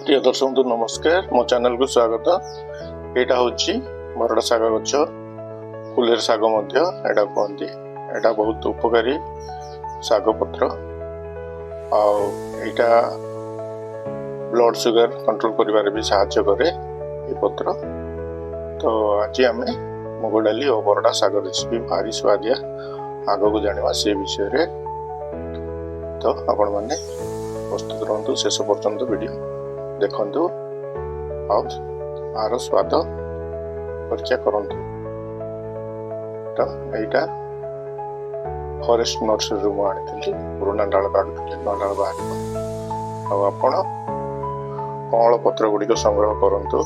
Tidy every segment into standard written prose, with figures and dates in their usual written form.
ପ୍ରିୟ ଦର୍ଶକଙ୍କୁ ନମସ୍କାର, ମୋ ଚ୍ୟାନେଲକୁ ସ୍ୱାଗତ। ଏଇଟା ହେଉଛି ବରଡ଼ା ଶାଗ ଗଛ, କୁଲେର ଶାଗ ମଧ୍ୟ ଏଇଟା କୁହନ୍ତି। ଏଇଟା ବହୁତ ଉପକାରୀ ଶାଗ ପତ୍ର ଆଉ ଏଇଟା ବ୍ଲଡ ସୁଗାର କଣ୍ଟ୍ରୋଲ କରିବାରେ ବି ସାହାଯ୍ୟ କରେ ଏ ପତ୍ର। ତ ଆଜି ଆମେ ମୁଗ ଡାଲି ଓ ବରଡ଼ା ଶାଗ ରେସିପି ଭାରି ସୁଆଦିଆ, ଆଗକୁ ଜାଣିବା ସେ ବିଷୟରେ। ତ ଆପଣମାନେ ପ୍ରସ୍ତୁତ ରୁହନ୍ତୁ, ଶେଷ ପର୍ଯ୍ୟନ୍ତ ଭିଡ଼ିଓ ଦେଖନ୍ତୁ ଆଉ ଆର ସ୍ୱାଦ ପରୀକ୍ଷା କରନ୍ତୁ। ତ ଏଇଟା ଫରେଷ୍ଟ ନର୍ସରୀରୁ ମୁଁ ଆଣିଥିଲି। ପୁରୁଣା ଡାଳ କାଟୁଥିଲି, ନୂଆ ଡାଳ ବାହାରିବ। ଆଉ ଆପଣ କଅଁଳ ପତ୍ର ଗୁଡ଼ିକ ସଂଗ୍ରହ କରନ୍ତୁ,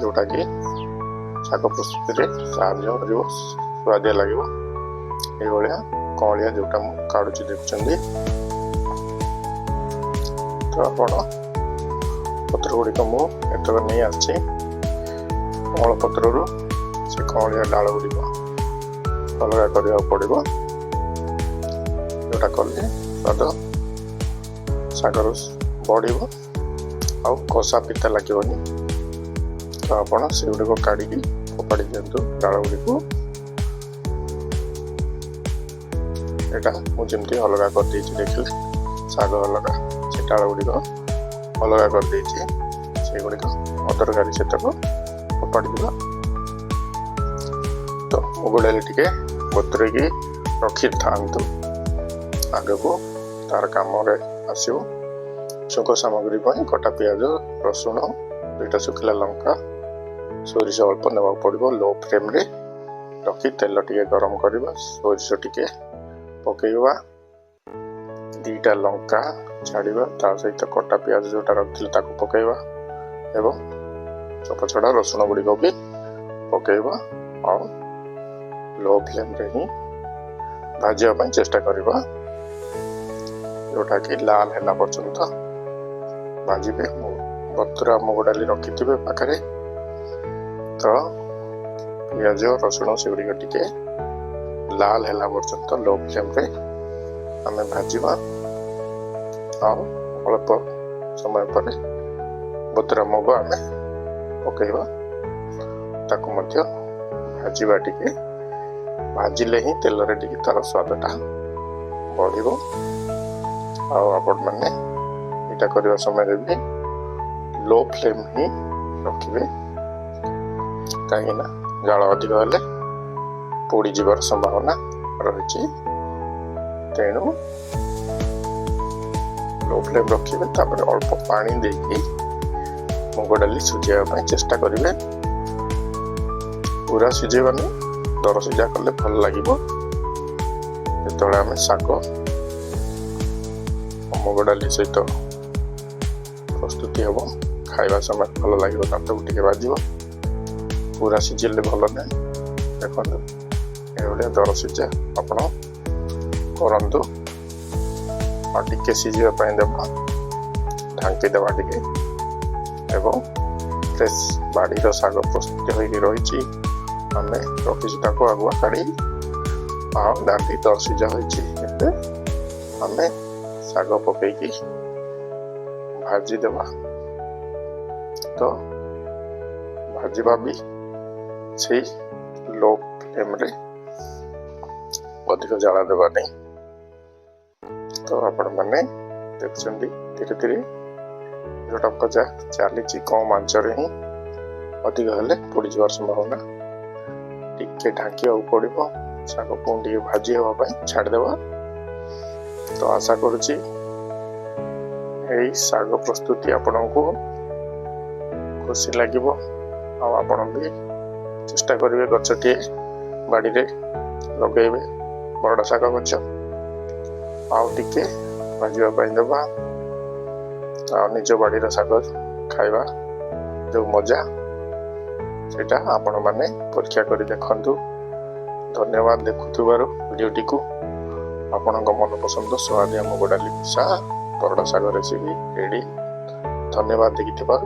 ଯୋଉଟାକି ଶାଗ ପ୍ରସ୍ତୁତିରେ ସାହାଯ୍ୟ କରିବ, ସୁଆଦିଆ ଲାଗିବ। ଏଇଭଳିଆ କଅଁଳିଆ ଯୋଉଟା ମୁଁ କାଢୁଛି, ଦେଖୁଛନ୍ତି ତ ଆପଣ। ପତ୍ର ଗୁଡ଼ିକ ମୁଁ ଏତକ ନେଇ ଆସିଛି। କଅଁଳ ପତ୍ରରୁ ସେ କଅଁଳିଆ ଡାଳ ଗୁଡ଼ିକ ଅଲଗା କରିବାକୁ ପଡ଼ିବ, ଯୋଉଟା କଲେ ସ୍ୱାଦ ଶାଗର ବଢ଼ିବ ଆଉ କଷା ପିତା ଲାଗିବନି। ତ ଆପଣ ସେଗୁଡ଼ିକ କାଢ଼ିକି ଫୋପାଡ଼ି ଦିଅନ୍ତୁ ଡାଳ ଗୁଡ଼ିକୁ। ଏଇଟା ମୁଁ ଯେମିତି ଅଲଗା କରିଦେଇଛି, ଦେଖିଲେ, ଶାଗ ଅଲଗା, ସେ ଡାଳ ଗୁଡ଼ିକ ଅଲଗା କରିଦେଇଛି। ସେଗୁଡ଼ିକ ଅଦରକାରୀ, ସେତକ ଫୋପାଡ଼ି ଦେବା। ତ ମୁଗ ଡାଲି ଟିକେ ବତୁରେଇକି ରଖିଥାନ୍ତୁ, ଆଗକୁ ତାର କାମରେ ଆସିବ। ଛୁଙ୍କ ସାମଗ୍ରୀ ପାଇଁ କଟା ପିଆଜ, ରସୁଣ, ଦୁଇଟା ଶୁଖିଲା ଲଙ୍କା, ସୋରିଷ ଅଳ୍ପ ନେବାକୁ ପଡ଼ିବ। ଲୋ ଫ୍ଲେମ୍ରେ ରଖି ତେଲ ଟିକେ ଗରମ କରିବା, ସୋରିଷ ଟିକେ ପକେଇବା, ଦୁଇଟା ଲଙ୍କା ଛାଡ଼ିବା, ତା ସହିତ କଟା ପିଆଜ ଯେଉଁଟା ରଖିଥିଲେ ତାକୁ ପକେଇବା ଏବଂ ଚୋପା ଛଡ଼ା ରସୁଣ ଗୁଡ଼ିକ ବି ପକେଇବା ଆଉ ଲୋ ଫ୍ଲେମ୍ରେ ହିଁ ଭାଜିବା ପାଇଁ ଚେଷ୍ଟା କରିବା, ଯେଉଁଟାକି ଲାଲ ହେଲା ପର୍ଯ୍ୟନ୍ତ ଭାଜିବେ। ବତୁରା ମୁଗ ଡାଲି ରଖିଥିବେ ପାଖରେ। ତ ପିଆଜ, ରସୁଣ ସେଗୁଡ଼ିକ ଟିକେ ଲାଲ ହେଲା ପର୍ଯ୍ୟନ୍ତ ଲୋ ଫ୍ଲେମ୍ରେ ଆମେ ଭାଜିବା ଆଉ ଅଳ୍ପ ସମୟ ପରେ ବତୁରା ମୁଗ ଆମେ ପକେଇବା। ତାକୁ ମଧ୍ୟ ଭାଜିବା ଟିକେ। ଭାଜିଲେ ହିଁ ତେଲରେ ଟିକେ ତାର ସ୍ୱାଦଟା ବଢ଼ିବ। ଆଉ ଆପଣମାନେ ଏଇଟା କରିବା ସମୟରେ ବି ଲୋ ଫ୍ଲେମ୍ ହିଁ ରଖିବେ, କାହିଁକିନା ଜାଳ ଅଧିକ ହେଲେ ପୋଡ଼ିଯିବାର ସମ୍ଭାବନା ରହିଛି। ତେଣୁ ଲୋ ଫ୍ଲେମ୍ ରଖିବେ। ତାପରେ ଅଳ୍ପ ପାଣି ଦେଇକି ମୁଗ ଡାଲି ସିଝେଇବା ପାଇଁ ଚେଷ୍ଟା କରିବେ। ପୁରା ସିଝେଇବାନି, ଦର ସିଝା କଲେ ଭଲ ଲାଗିବ। ଯେତେବେଳେ ଆମେ ଶାଗ ମୁଗ ଡାଲି ସହିତ ପ୍ରସ୍ତୁତି ହେବ, ଖାଇବା ସମୟରେ ଭଲ ଲାଗିବ, ଦାନ୍ତକୁ ଟିକେ ବାଜିବ। ପୁରା ସିଝିଲେ ଭଲ ନୁହେଁ। ଦେଖନ୍ତୁ, ଏଭଳିଆ ଦର ସିଝା ଆପଣ କରନ୍ତୁ। ଆଉ ଟିକେ ସିଝିବା ପାଇଁ ଦେବା, ଢାଙ୍କି ଦେବା ଟିକେ ଏବଂ ଫ୍ରେଶ୍ ବାଡ଼ିର ଶାଗ ପ୍ରସ୍ତୁତ ହୋଇକି ରହିଛି। ଆମେ ରଖିଛୁ ତାକୁ ଆଗୁଆ କାଢ଼ି ଆଉ ଡାଲି ଦର ସିଝା ହୋଇଛି। ଏବେ ଆମେ ଶାଗ ପକେଇକି ଭାଜିଦେବା। ତ ଭାଜିବା ବି ସେଇ ଲୋ ଫ୍ଲେମ୍ରେ, ଅଧିକ ଜାଳ ଦେବା ନାହିଁ। ତ ଆପଣମାନେ ଦେଖୁଛନ୍ତି, ଧୀରେ ଧୀରେ ଯୋଉଟା ଭଜା ଚାଲିଛି କମ୍ ଆଞ୍ଚରେ ହିଁ, ଅଧିକ ହେଲେ ପୋଡ଼ିଯିବାର ସମ୍ଭାବନା। ଟିକେ ଢାଙ୍କିବାକୁ ପଡ଼ିବ। ଶାଗ ପୁଣି ଟିକେ ଭାଜି ହେବା ପାଇଁ ଛାଡ଼ିଦେବା। ତ ଆଶା କରୁଛି ଏଇ ଶାଗ ପ୍ରସ୍ତୁତି ଆପଣଙ୍କୁ ଖୁସି ଲାଗିବ ଆଉ ଆପଣ ବି ଚେଷ୍ଟା କରିବେ, ଗଛଟିଏ ବାଡ଼ିରେ ଲଗେଇବେ ବରଡ଼ା ଶାଗ ଗଛ। ଆଉ ଟିକେ ଭାଜିବା ପାଇଁ ଦେବା ଆଉ ନିଜ ବାଡ଼ିର ଶାଗ ଖାଇବା ଯୋଉ ମଜା, ସେଇଟା ଆପଣମାନେ ପରୀକ୍ଷା କରି ଦେଖନ୍ତୁ। ଧନ୍ୟବାଦ ଦେଖୁଥିବାରୁ ଭିଡ଼ିଓଟିକୁ। ଆପଣଙ୍କ ମନପସନ୍ଦ ସୁଆଦିଆ ମୁଗ ଡାଲି ମିଶା ବରଡ଼ା ଶାଗ ରେସିପି ରେଡ଼ି। ଧନ୍ୟବାଦ ଦେଖିଥିବାରୁ।